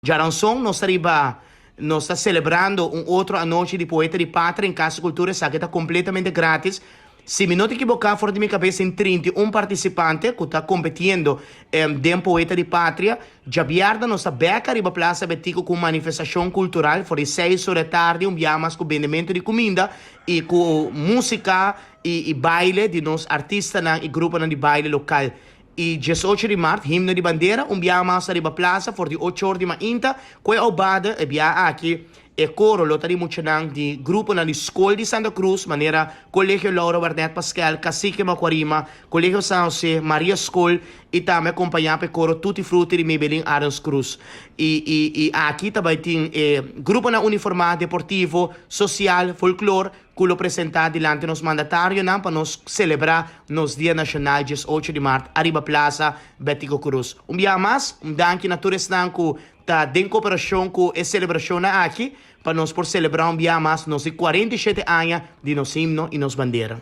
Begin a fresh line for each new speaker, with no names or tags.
Djaranson nos ta riba nos ta selebrando un otro anochi di Poeta di Patria en Casa Cultura, esaki ta kompletamente gratis. Si mi no ta ekiboká, for di mi kabes tin 31 partisipante ku ta kompetiendo den Poeta di Patria. Djabièrnè nos ta bèk ariba Plaza Betico ku un manifestashon kultural for di 6 or di tardi, un biaha mas ku bendementu di kuminda i ku músika i baile di nos artistanan i gruponan di baile lokal. I 18 di mart, himno di bandera, un biaha mas ariba plaza for di 8 or di mainta, ku e aubada e biaha aki e koro lo ta di muchanan di gruponan di skol di Santa Cruz manera Colegio Laura Wernet Paskel, Cacique Macuarima, Colegio San Jose, Maria Skol i tambe akompañá pa e koro Tutti Frutti di Maybelline Arends Cruz. I i i aki ta bai tin e gruponan uniformá, deportivo, sosial, folklor, ku lo presentá dilanti nos mandatarionan pa nos selebrá nos Dia Nashonal 18 di mart ariba Plaza Betico Croes. Un biaha mas, un danki na tur esnan ku ta den koperashon ku e selebrashonnan aki pa nos por selebrá un biaha mas nos di 47 aña di nos himno i nos bandera.